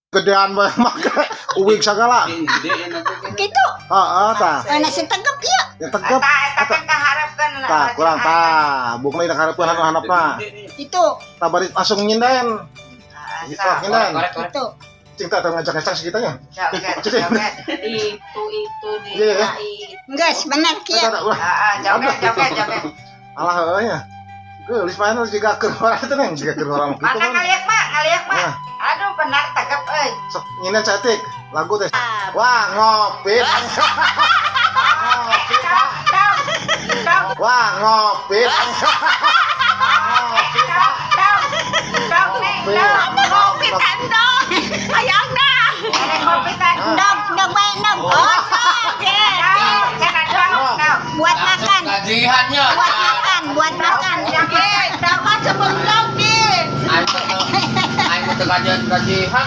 Gedean bae make uwig sagala. Gitu. Heeh, tah. Ana si tegep ieu. Ya tegep. Eta eta kan kaharepkeun. Tah, kurang tah. Bukna kaharepkeun anu handapna. Gitu. Tah, bari langsung nyinden. Sok nyinden. Gitu. Cing, tah ngajak-ngajak segitanya. Joget, Cing. joget. Itu di Iya, iya. Geus bener kieu. Eta ulah. Heeh, joget, joget, joget. Alah heueuh nya. Geulis pae jiga keur orang teh, Neng, jiga keur orang kitu Mana kan. ngaliak, Mak? Ngaliak, Mak. Nah. Aduh, benar tegep euy. Sok nyinden saeutik lagu teh. Wah, ngopi. Ngopi, Pak. Dong, dong, Wah, ngopi. Ngopi, Pak. Dong, dong, Neng, dong. Ngopi tendong. Hayang dah. Ada kopi teh. Endog, endog bae endog. Oh, Dong, cenah dong, dong. Buat makan. Gajihannya. Buat makan, buat makan. Eh, dapat sebelum nih. Aing mah teu gajian gajihan.